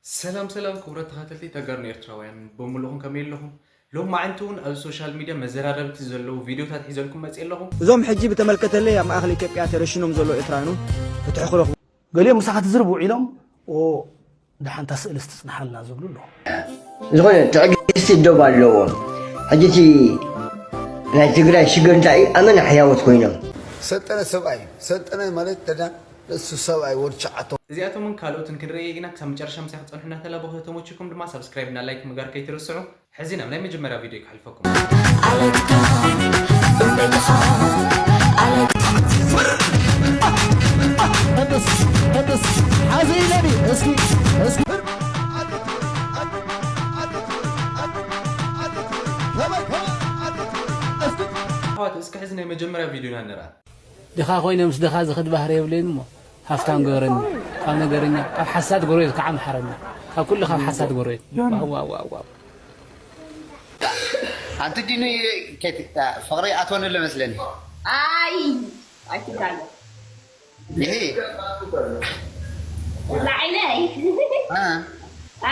ሰላም ሰላም ክቡራት ተኸታተልቲ ተጋርኖ ኤርትራውያን በሙሉኹም ከመይ ኣለኹም? ሎም መዓንቲ እውን ኣብ ሶሻል ሚድያ መዘራረብቲ ዘለዉ ቪድዮታት ሒዘልኩም መፅእ ኣለኹ። እዞም ሕጂ ብተመልከተለይ ኣብ ማእኸል ኢትዮጵያ ተረሽኖም ዘለዉ ኤርትራውያን እውን ፍትሒ ክረኽቡ ገሊኦም ምሳኻ ትዝርብ ውዒሎም ኦ ደሓንታ ስእልስ ትፅንሓልና ዝብሉ ኣለዉ። ዝኾነ ትዕግስቲ ዶብ ኣለዎ። ሕጂ እቲ ናይ ትግራይ ሽግር እንታይ እዩ? ኣመና ሕያወት ኮይኖም ሰልጠነ ሰብኣይ እዩ። ሰልጠነ ማለት ደዳ እሱ ሰብኣይ ወዲ ሸዓቶ እዚኣቶምን ካልኦትን ክንርኢ ኢና። ክሳብ መጨረሻ ምሳይ ክትፀንሑ እናተላበኹ ተተመችኩም ድማ ሳብስክራይብ እና ላይክ ምግባር ከይትርስዑ። ሕዚ ናብ ናይ መጀመርያ ቪድዮ ከሕልፈኩም። ኣሕዋት እስኪ ሕዚ ናይ መጀመርያ ቪድዮና ንርኣ። ድኻ ኮይነ ምስ ድኻ ዝኽድ ባህሪ የብለይን እሞ ሃፍታም ገበረኒ። ካብ ነገረኛ ካብ ሓሳድ ጎረቤት ከዓ ምሓረኒ። ካብ ኩሉ ካብ ሓሳድ ጎረቤት። ዋው ዋው ዋው ዋው። ኣንቲ ዲኑ ፍቕሪ ኣትወኒ ኣሎ መስለኒ። ኣይ ኣይትጋለ ይሄ ላዓይነይ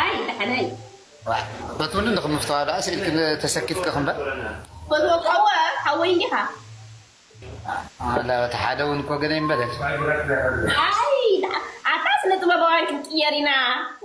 ኣይ ዳሕነይ በትውኒ ንክምፍተዋ ደኣ ስኢልክ ተሰኪፍክ ክምበር ፈትወካወ ሓወይ እንዲኻ ኣላ እቲ ሓደ እውን እኮ ገለ ይንበለል ኣይ ኣታ ስነ ጥበባውያን ክንቅየር ኢና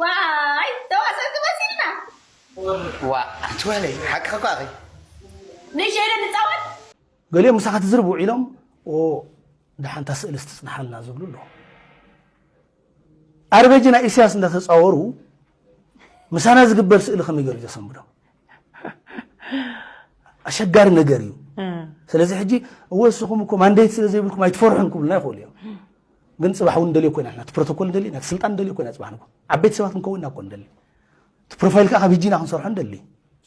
ዋይ ተዋሰንቲ መሲልና ዋ ኣንቲ ጓለይ ሓቅኺ እኮ ኣኺ ንሸይነ ንፃወት ገሊኦም ምሳኻ ትዝርብ ውዒሎም ኦ ደሓንታ ስእልስ ትፅንሓልና ዝብሉ ኣለዉ ኣርበጂ ናይ ኢሳያስ እንዳተፃወሩ ምሳና ዝግበር ስእሊ ከመይ ገይሩ ዘሰንብዶ ኣሸጋሪ ነገር እዩ ስለዚ ሕጂ እወ እስኹም እኮ ማንዴት ስለ ዘይብልኩም ኣይትፈርሑን ክብሉና ይኽእሉ እዮም ግን ፅባሕ እውን ንደልዮ ኮይና ንሕና እቲ ፕሮቶኮል ንደልዮ ኢና እቲ ስልጣን ንደልዮ ኮይና ፅባሕ ንጎ ዓበይቲ ሰባት ክንከውን ኢና እኮ ንደሊ እቲ ፕሮፋይል ከዓ ካብ ሂጂ ኢና ክንሰርሖ ንደሊ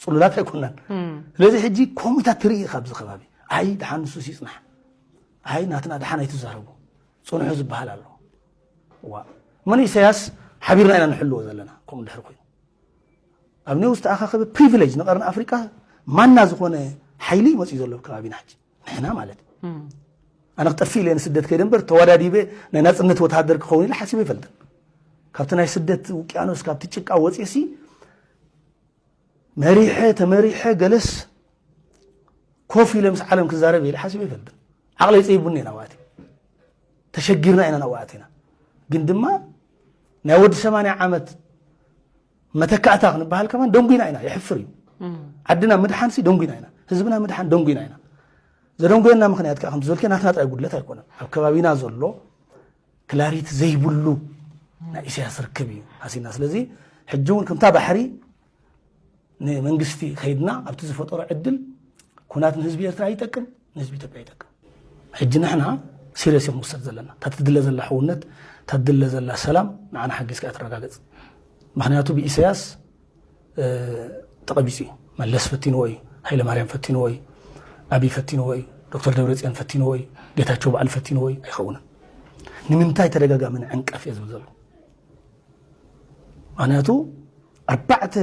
ፅሉላት ኣይኮናን ስለዚ ሕጂ ከምኡታት ትርኢ ኢኻ ኣብዚ ከባቢ ኣይ ደሓን ንሱስ ይፅናሕ ኣይ ናትና ደሓን ኣይትዛረቡ ፅንሑ ዝበሃል ኣሎ ዋ መን ኢሳያስ ሓቢርና ኢና ንሕልዎ ዘለና ከምኡ ድሕሪ ኮይኑ ኣብ ኒውስ ተኣኻኸበ ፕሪቪሌጅ ንቐርኒ ኣፍሪቃ ማና ዝኾነ ሓይሊ መፅኡ ዘሎ ከባቢና ሕጂ ንሕና ማለት ኣነ ክጠፍእ ኢለ ንስደት ከይደ እምበር ተወዳዲበ ናይ ናፅነት ወተሃደር ክኸውን ኢለ ሓሲበ ይፈልጥን ካብቲ ናይ ስደት ውቅያኖስ ካብቲ ጭቃ ወፅሲ መሪሐ ተመሪሐ ገለስ ኮፍ ኢለ ምስ ዓለም ክዛረብ ኢለ ሓሲበ ይፈልጥን ዓቕለይ ፀይቡኒ ኢና ዋእቲ ተሸጊርና ኢና ናብኡ ኣቲና ግን ድማ ናይ ወዲ ሰማንያ ዓመት መተካእታ ክንበሃል ከማን ደንጉና ኢና የሕፍር እዩ ዓድና ምድሓን ሲ ደንጉና ኢና ህዝብና ምድሓን ደንጉና ኢና ዘደንጎየና ምክንያት ከዓ ከምቲ ዝበልከ ናትና ጥራይ ጉድለት ኣይኮነን ኣብ ከባቢና ዘሎ ክላሪቲ ዘይብሉ ናይ ኢሳያስ ርክብ እዩ ሃሲና ስለዚ ሕጂ እውን ከምታ ባሕሪ ንመንግስቲ ከይድና ኣብቲ ዝፈጠሮ ዕድል ኩናት ንህዝቢ ኤርትራ ይጠቅም ንህዝቢ ኢትዮጵያ ይጠቅም ሕጂ ንሕና ሲሪየስ እዮም ክውሰድ ዘለና እታ ትድለ ዘላ ሕውነት እታ ትድለ ዘላ ሰላም ንዓና ሓጊዝካ እያ ትረጋገፅ ምክንያቱ ብኢሳያስ ተቐቢፁ እዩ መለስ ፈቲንዎ እዩ ሃይለማርያም ፈቲንዎ እዩ ኣብይ ፈቲንዎ እዩ ዶክተር ደብረፅዮን ፈቲንዎ እዩ ጌታቸው በዓሉ ፈቲንዎ እዩ ኣይኸውንን ንምንታይ ተደጋጋሚ ንዕንቀፍ እየ ዝብል ዘሎ ምክንያቱ ኣርባዕተ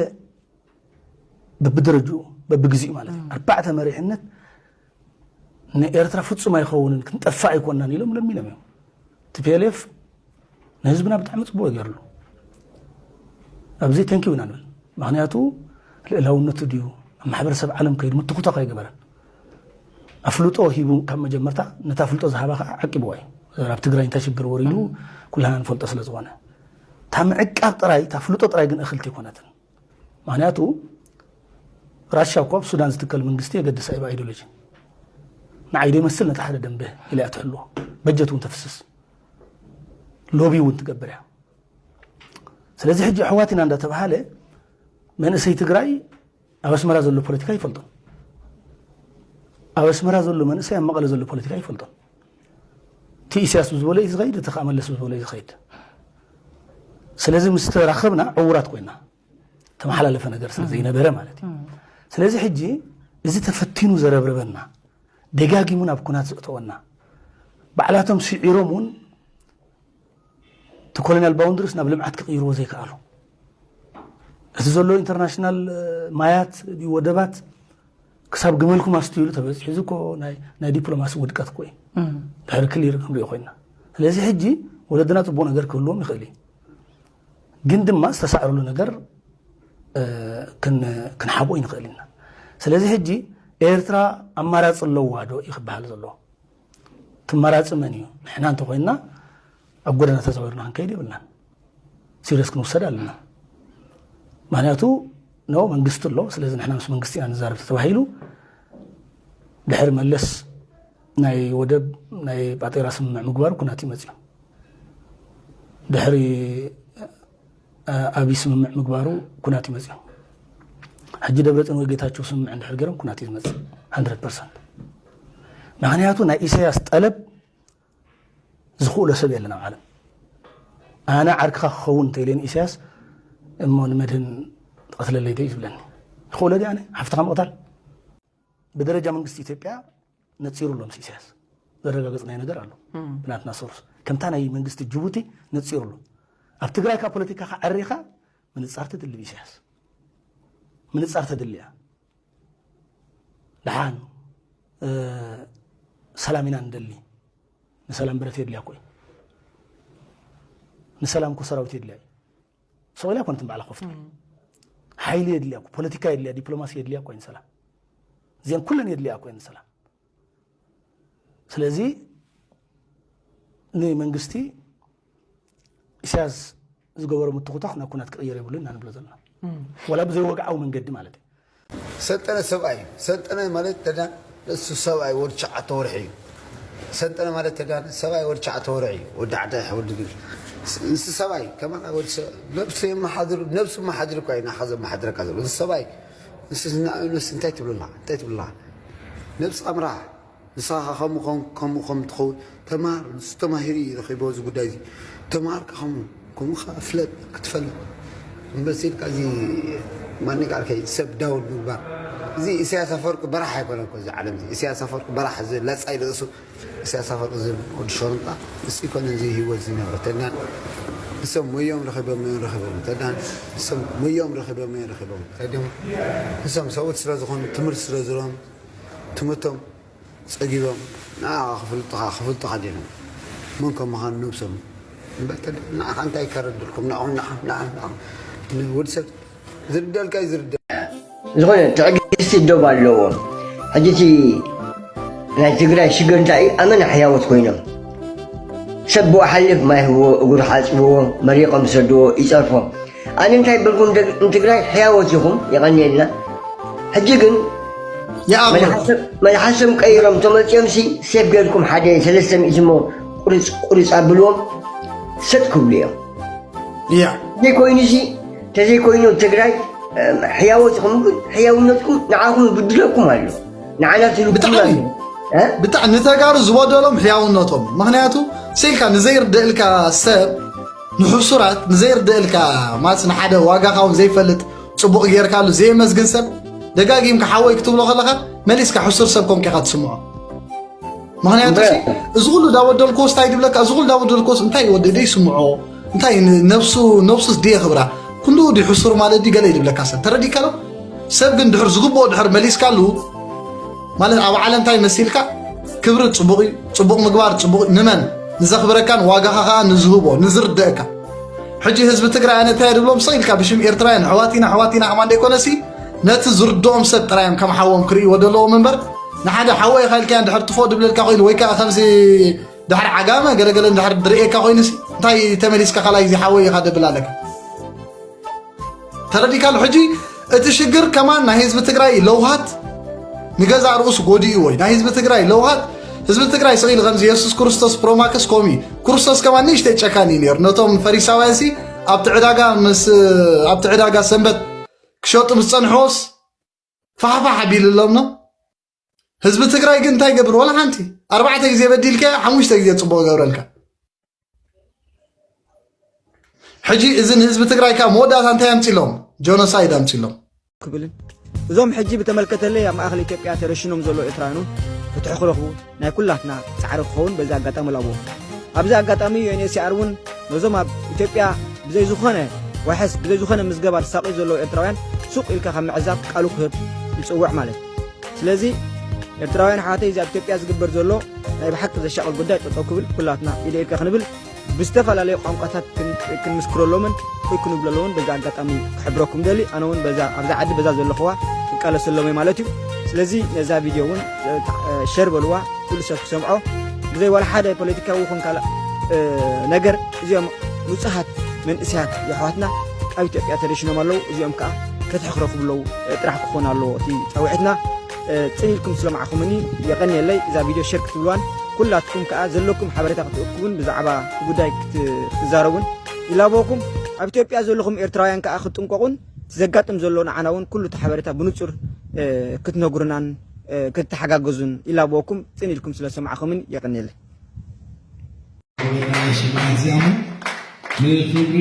በብደረጅኡ በብግዚኡ ማለት እዩ ኣርባዕተ መሪሕነት ንኤርትራ ፍጹም ኣይኸውንን ክንጠፍእ ኣይኮናን ኢሎም ለሚኖም እዮም ቲፒኤልኤፍ ንህዝብና ብጣዕሚ ፅቡቅ ገይርሉ ኣብዚ ተንኪው ኢና ንብል ምክንያቱ ልእላውነቱ ድዩ ኣብ ማሕበረሰብ ዓለም ከይዱ ምትኩታ ከይገበረ ኣፍልጦ ሂቡ ካብ መጀመርታ ነታ ኣፍልጦ ዝሃባ ከዓ ዓቂብዋ እዩ ኣብ ትግራይ እንታይ ሽግር ወሪዱ ኩላና ንፈልጦ ስለ ዝኾነ እታ ምዕቃብ ጥራይ እታ ፍልጦ ጥራይ ግን እኽልቲ ኣይኮነትን ምክንያቱ ራሻ እኮ ኣብ ሱዳን ዝትከል መንግስቲ የገድሳ እዩ ብኣይዲዮሎጂ ንዓይ ዶ ይመስል ነቲ ሓደ ደንበ ኢላ እያ ትሕልዎ በጀት እውን ተፍስስ ሎቢ እውን ትገብር እያ ስለዚ ሕጂ ኣሕዋት ኢና እንዳተባሃለ መንእሰይ ትግራይ ኣብ ኣስመራ ዘሎ ፖለቲካ ይፈልጦን ኣብ ኣስመራ ዘሎ መንእሰይ ኣብ መቐለ ዘሎ ፖለቲካ ይፈልጦን እቲ ኢሳያስ ብዝበሎ እዩ ዝኸይድ እቲ ከዓ መለስ ብዝበሎ እዩ ዝኸይድ ስለዚ ምስ ተራኸብና ዕውራት ኮይና ተመሓላለፈ ነገር ስለ ዘይነበረ ማለት እዩ ስለዚ ሕጂ እዚ ተፈቲኑ ዘረብረበና ደጋጊሙ ናብ ኩናት ዘእተወና ባዕላቶም ስዒሮም እውን እቲ ኮሎኒያል ባውንድሪስ ናብ ልምዓት ክቕይርዎ ዘይከኣሉ እቲ ዘሎ ኢንተርናሽናል ማያት ወደባት ክሳብ ግመልኩም ኣስትዩሉ ተበፂሑ እዚ እኮ ናይ ዲፕሎማሲ ውድቀት እኮ እዩ ድሕሪ ክሊር ክንሪኦ ኮይና ስለዚ ሕጂ ወለድና ፅቡቅ ነገር ክህልዎም ይኽእል እዩ ግን ድማ ዝተሳዕረሉ ነገር ክንሓብኦ ይንኽእል ኢና። ስለዚ ሕጂ ኤርትራ ኣማራፂ ኣለዋ ዶ እዩ ክበሃል ዘሎ? ትመራፂ መን እዩ? ንሕና እንተኮይንና ኣብ ጎደና ተዛዊርና ክንከይድ የብልናን። ሲሪየስ ክንውሰድ ኣለና። ምክንያቱ ኖ መንግስቲ ኣሎ። ስለዚ ንሕና ምስ መንግስቲ ኢና ንዛረብ ተባሂሉ ድሕሪ መለስ ናይ ወደብ ናይ ባጤራ ስምምዕ ምግባሩ ኩናት ይመፅእ እዩ። ድሕሪ ኣብይ ስምምዕ ምግባሩ ኩናት ይመፅእ። ሕጂ ደብረፅዮን ወይ ጌታቸው ስምምዕ እንድሕር ገይሮም ኩናት እዩ ዝመፅእ። ምክንያቱ ናይ ኢሳያስ ጠለብ ዝኽእሎ ሰብ የለን ኣብ ዓለም። ኣነ ዓርክኻ ክኸውን እንተኢለ ንኢሳያስ እሞ ንመድህን ትቐትለለይ እዩ ዝብለኒ። ይኽእሎ ድየ ኣነ ሓፍትኻ ምቕታል? ብደረጃ መንግስቲ ኢትዮጵያ ነፂሩ ኣሎ ምስ ኢሳያስ ዘረጋገፅናዮ ነገር ኣሎ። ብናትና ሶርስ ከምታ ናይ መንግስቲ ጅቡቲ ነፂሩ ኣሎ። ኣብ ትግራይ ካብ ፖለቲካ ከዓሪኻ ምንፃር ተድሊ ብኢሳያስ ምንፃር ተድሊ እያ። ደሓን ሰላም ኢና ንደሊ። ንሰላም ብረት የድልያ እኮ እዩ። ንሰላም እኮ ሰራዊት የድልያ እዩ። ሰው ኢላ ኮንትን ባዕላ ኮፍት ሓይሊ የድልያ እኮ፣ ፖለቲካ የድልያ፣ ዲፕሎማሲ የድልያ እኮ እዩ ንሰላም። እዚአን ኩለን የድልያ እኮ እዩ ንሰላም። ስለዚ ንመንግስቲ ኢሳያስ ዝገበሮ ምትኹታኽ ናብ ኩናት ክቕየር የብሉን ኢና ንብሎ ዘለና። ዋላ ብዘይወግዓዊ መንገዲ ማለት እዩ። ሰልጠነ ሰብኣይ እዩ። ሰልጠነ ማለት ተዳ እሱ ሰብኣይ ወዲ ትሽዓተ ወርሒ እዩ። ሰልጠነ ማለት ተዳ ሰብኣይ ወዲ ትሽዓተ ወርሒ እዩ። ወዲ ዓደ ወዲ ግል ንሱ ሰብኣይ ከማን ወዲ ሰብ ነብሱ የመሓድር ነብሱ መሓድር እኳ እዩ ናኻ ዘመሓድረካ ዘሎ ንሱ ሰብኣይ ንሱ ንስ እንታይ ትብልላ እንታይ ትብልላ ነብስኻ ምራሕ ንስኻ ከምኡ ከም ከምኡ ከም ትኸውን ተማር ንሱ ተማሂሩ እዩ ረኺቦ እዚ ጉዳይ እዚ ተማር ከም ከምኡ ፍለጥ ክትፈልጥ እምበስ ኢልካ እዚ ማን ጋር ከይ ሰብ ዳውን ምግባር እዚ ኢሳያስ ኣፈወርቂ በራሕ ኣይኮነ እኮ እዚ ዓለም እዚ ኢሳያስ ኣፈወርቂ በራሕ እዚ ለጻይ ርእሱ ኢሳያስ ኣፈወርቂ እዚ ወዲ ሾርምጣ ንሱ ይኮነ እዚ ህይወት ዝነብረ ተዳን ንሶም ሞዮም ረኺቦም እዮም ረኺቦም ተዳን ንሶም ሞዮም ረኺቦም እዮም ረኺቦም ተዳን ንሶም ሰብኡት ስለ ዝኾኑ ትምህርቲ ስለ ዝሮም ትምህርቶም ጸጊቦም ንዓኻ ክፍልጡኻ ክፍልጡኻ ዲኖም መን ከም ምዃኑ ነብሶም እምበር ንዓኻ እንታይ ከረድልኩም ንዓኹ ንዓኹ ንዓኹ ንዓኹ ንወዲ ሰብ ዝርደልካ እዩ ዝርደ ዝኾነ ትዕግስቲ ዶብ ኣለዎ ሕጂ እቲ ናይ ትግራይ ሽግር እንታይ እዩ ኣመና ሕያወት ኮይኖም ሰብ ብኡ ሓልፍ ማይ ህብዎ እግሩ ሓፅብዎ መሪቆም ዝሰድዎ ይፀርፎ ኣነ እንታይ በልኩም ንትግራይ ሕያወት ኢኹም የቐንየልና ሕጂ ግን መልሓሶም ቀይሮም ተመፅኦም ሲ ሴፍ ገይርኩም ሓደ ሰለስተ ሚእቲ እሞ ቁርፅ ቁርፅ ኣብልዎም ሰጥ ክብሉ እዮም ዘይኮይኑ ሲ ተዘይኮይኑ ትግራይ ሕያወት ኢኹም ግን ሕያውነትኩም ንዓኹም ይብድለኩም ኣሎ ንዓና ትልኩም ኣሎ ብጣዕሚ ንተጋሩ ዝበደሎም ሕያውነቶም ምክንያቱ ስኢልካ ንዘይርደእልካ ሰብ ንሕሱራት ንዘይርደእልካ ማስ ንሓደ ዋጋኻ እውን ዘይፈልጥ ፅቡቕ ጌርካሉ ዘየመስግን ሰብ ደጋጊምካ ሓወይ ክትብሎ ከለኻ መሊስካ ሕሱር ሰብ ኮንካ ኢኻ ትስምዖ ምክንያቱ እዚ ኩሉ ዳበደልክዎስ እንታይ ድብለካ እዚ ኩሉ ዳበደልክዎስ እንታይ ወዲ ደይ ስምዖ እንታይ ነብሱ ነብሱስ ድየ ክብራ ክንድኡ ድዩ ሕሱር ማለት ድዩ ገለ ይድብለካ ሰብ ተረዲካ ዶ ሰብ ግን ድሕር ዝግብኦ ድሕር መሊስካሉ ማለት ኣብ ዓለም እንታይ መሲልካ ክብሪ ፅቡቕ እዩ ፅቡቕ ምግባር ፅቡቕ ንመን ንዘኽብረካን ዋጋኻ ከዓ ንዝህቦ ንዝርደእካ ሕጂ ህዝቢ ትግራይ ኣነ እንታይ ድብሎም ስቕ ኢልካ ብሽም ኤርትራውያን ኣሕዋት ኢና ኣሕዋት ኢና ከማ እንደይኮነሲ ነቲ ዝርድኦም ሰብ ጥራዮም ከም ሓዎም ክርእይዎ ዘለዎም እምበር ንሓደ ሓወይ ኢኻ ኢልካዮ እንድሕር ጥፎ ድብለልካ ኮይኑ ወይ ከዓ ከምዚ ድሕሪ ዓጋመ ገለገለ እንድሕር ድርእየካ ኮይኑሲ እንታይ ተመሊስካ ካልኣይ ግዜ ሓወይ ኢኻ ደብል ኣለካ ተረዲካሉ ሕጂ እቲ ሽግር ከማን ናይ ህዝቢ ትግራይ ለውሃት ንገዛእ ርእሱ ጎዲእዎ እዩ ናይ ህዝቢ ትግራይ ለውሃት ህዝቢ ትግራይ ስቕ ኢሉ ከምዚ የሱስ ክርስቶስ ፕሮማክስ ከምኡ እዩ ክርስቶስ ከማን ንእሽተይ ጨካን እዩ ነይሩ ነቶም ፈሪሳውያን ሲ ኣብቲ ዕዳጋ ምስ ኣብቲ ዕዳጋ ሰንበት ክሸጡ ምስ ጸንሕዎስ ፋሕፋሕ ኣቢልሎም ነው ህዝቢ ትግራይ ግን እንታይ ገብር ወላ ሓንቲ ኣርባዕተ ግዜ በዲልካ ሓሙሽተ ግዜ ፅቡቅ ገብረልካ ሕጂ እዚ ንህዝቢ ትግራይ ከዓ መወዳእታ እንታይ ኣምፂሎም ጆኖሳይድ ኣምፂሎም ክብልን እዞም ሕጂ ብተመልከተለይ ኣብ ማእኸል ኢትዮጵያ ተረሽኖም ዘለዉ ኤርትራውያን እውን ፍትሒ ክረኽቡ ናይ ኩላትና ፃዕሪ ክኸውን በዚ ኣጋጣሚ ላብዎ ኣብዚ ኣጋጣሚ ዩኤንኤችሲኣር እውን ነዞም ኣብ ኢትዮጵያ ብዘይ ዝኾነ ዋሕስ ብዘይ ዝኾነ ምዝገባ ተሳቒዩ ዘለዉ ኤርትራውያን ሱቕ ኢልካ ካብ ምዕዛብ ቃሉ ክህብ ይፅውዕ ማለት እዩ ስለዚ ኤርትራውያን ኣሕዋተይ እዚ ኣብ ኢትዮጵያ ዝግበር ዘሎ ናይ ብሓቂ ዘሻቕል ጉዳይ ጠጠው ክብል ኩላትና ኢደ ኢድካ ክንብል ብዝተፈላለዩ ቋንቋታት ክንምስክረሎምን ወይ ክንብለሎምን በዛ ኣጋጣሚ ክሕብረኩም ደሊ። ኣነ እውን በዛ ኣብዛ ዓዲ በዛ ዘለኹዋ ክቃለሰሎም እየ ማለት እዩ። ስለዚ ነዛ ቪድዮ እውን ሸር በልዋ፣ ኩሉ ሰብ ክሰምዖ። ብዘይ ዋላ ሓደ ፖለቲካዊ ይኹን ካልእ ነገር እዚኦም ንጹሃት መንእሰያት የሕዋትና ኣብ ኢትዮጵያ ተረሽኖም ኣለዉ። እዚኦም ከዓ ፍትሒ ክረኽቡ ኣለዉ ጥራሕ ክኾን ኣለዎ እቲ ጸውዒትና። ጽን ኢልኩም ስለማዕኹምኒ የቐንየለይ። እዛ ቪድዮ ሸር ክትብልዋን ኩላትኩም ከዓ ዘለኩም ሓበሬታ ክትእክቡን ብዛዕባ እቲ ጉዳይ ክትዛረቡን ይላበወኩም። ኣብ ኢትዮጵያ ዘለኹም ኤርትራውያን ከዓ ክትጥንቀቑን እቲ ዘጋጥም ዘሎ ንዓና እውን ኩሉ እቲ ሓበሬታ ብንጹር ክትነግሩናን ክትተሓጋገዙን ይላበወኩም። ጽን ኢልኩም ስለሰማዕኹምን የቐንየለይ። ሽልማት እዚኣሞ ንክብሪ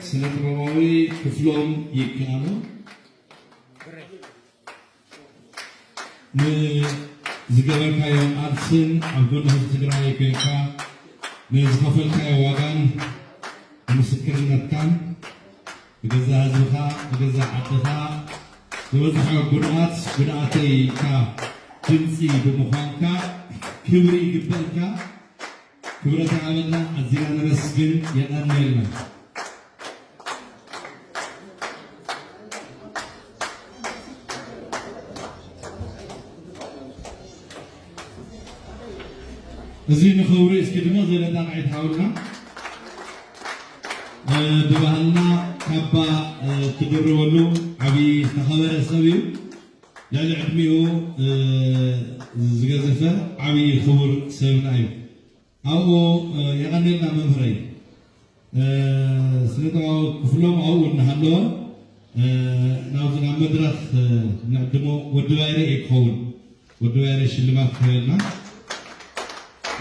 ስነ ጥበባዊ ክፍሎም ይከኣሎ። ንዝገበርካዮ ቃልስን ኣብ ጎኒ ህዝቢ ትግራይ ኮይንካ ንዝኸፈልካዮ ዋጋን ምስክርነትካን ብገዛ ህዝብኻ ብገዛ ዓድኻ ዝበፅሖ ጉድኣት ጉድኣተይ ኢልካ ድምፂ ብምዃንካ ክብሪ ይግበእካ። ክብረት ይሃበልና። ኣዚና ነመስግን። የቐንየልና። እዚ ንኽብሪ እስኪ ድሞ ዘለጣ ቃይት ሃውልና ብባህልና ካባ ትድርበሉ ዓብዪ ዝተኸበረ ሰብ እዩ። ልዕሊ ዕድሚኡ ዝገዘፈ ዓብዪ ክቡር ሰብና እዩ። ኣብኡ የቐንየልና መምህረይ። ስነ ጥበባዊ ክፍሎም ኣብኡ እናሃለወ ናብዚ ናብ መድረኽ ንዕድሞ ወዲ ባይረ እዩ ክኸውን። ወዲ ባይረ ሽልማት ክህበልና።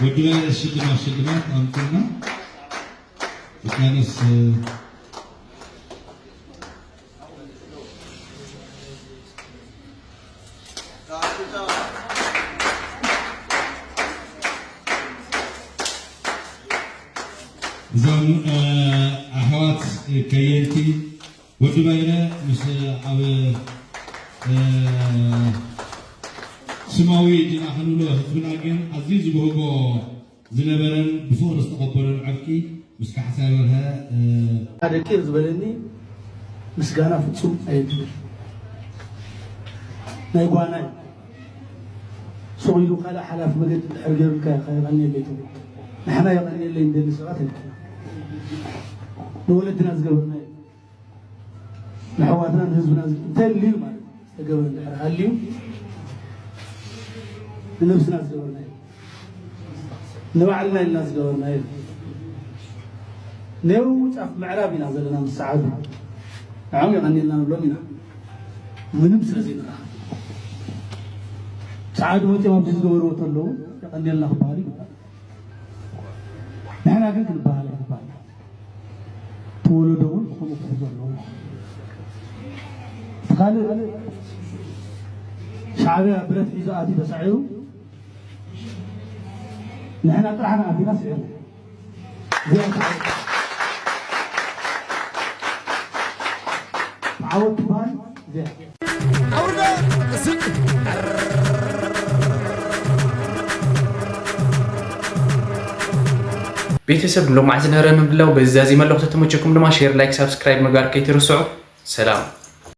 ወዲ ባይረ ሽልማት ሽልማት ኣምፅልና። እስካነስ እዞም ኣሕዋት ከየንቲ ወዲ ባይረ ምስ ኣብ ስማዊ ድና ክንብሎ ህዝብና ግን ኣዝዩ ዝብህጎ ዝነበረን ብፍቕሪ ዝተቐበሎን ዓርኪ ምስ ካሕሳይ በርሀ ሓደ ቅር ዝበለኒ ምስጋና ፍጹም ኣየድልን። ናይ ጓና እዩ። ሱቕ ኢሉ ካልእ ሓላፊ መገዲ እንድሕር ገይሩልካ ኢኻ የቐንየለይ ትብሎ። ንሕና የቐንየለይ እንደሊ ሰባት ኣይኮና። ንወለድና ዝገበርናዮ ንኣሕዋትና ንህዝብና እንተልዩ ማለት እዩ። ዝተገበረ እንድሕር ሃልዩ ንነብስና ዝገበርናዮ ንባዕልና ኢልና ዝገበርናዮ ኔው ጫፍ ምዕራብ ኢና ዘለና ምስ ሰዓዱ ንዖም የቐንየልና ንብሎም ኢና ምንም ስለ ዘይንረኸብ ሰዓዱ መፅኦም ኣብዚ ዝገበርዎ ተለዉ የቐንየልና ክበሃል ይግባእ ንሕና ግን ክንበሃል ኣይግባእ እቲ ወለዶ እውን ብኸምኡ ክሕዞ ኣለዎ እቲ ካልእ ሻዕብያ ብረት ሒዙ ኣትዩ ተሳዒሩ ንሕና ጥራሕና ኣቲና ስዒርና እዚኣ ሰዓት ዓወት ትበሃል እዚኣ ቤተሰብ ንሎማዕ ዝነበረኒ ምድላው በዚ ዛዚመ ኣለኹ ተተመቸኩም ድማ ሼር ላይክ ሳብስክራይብ ምግባር ከይትርስዑ ሰላም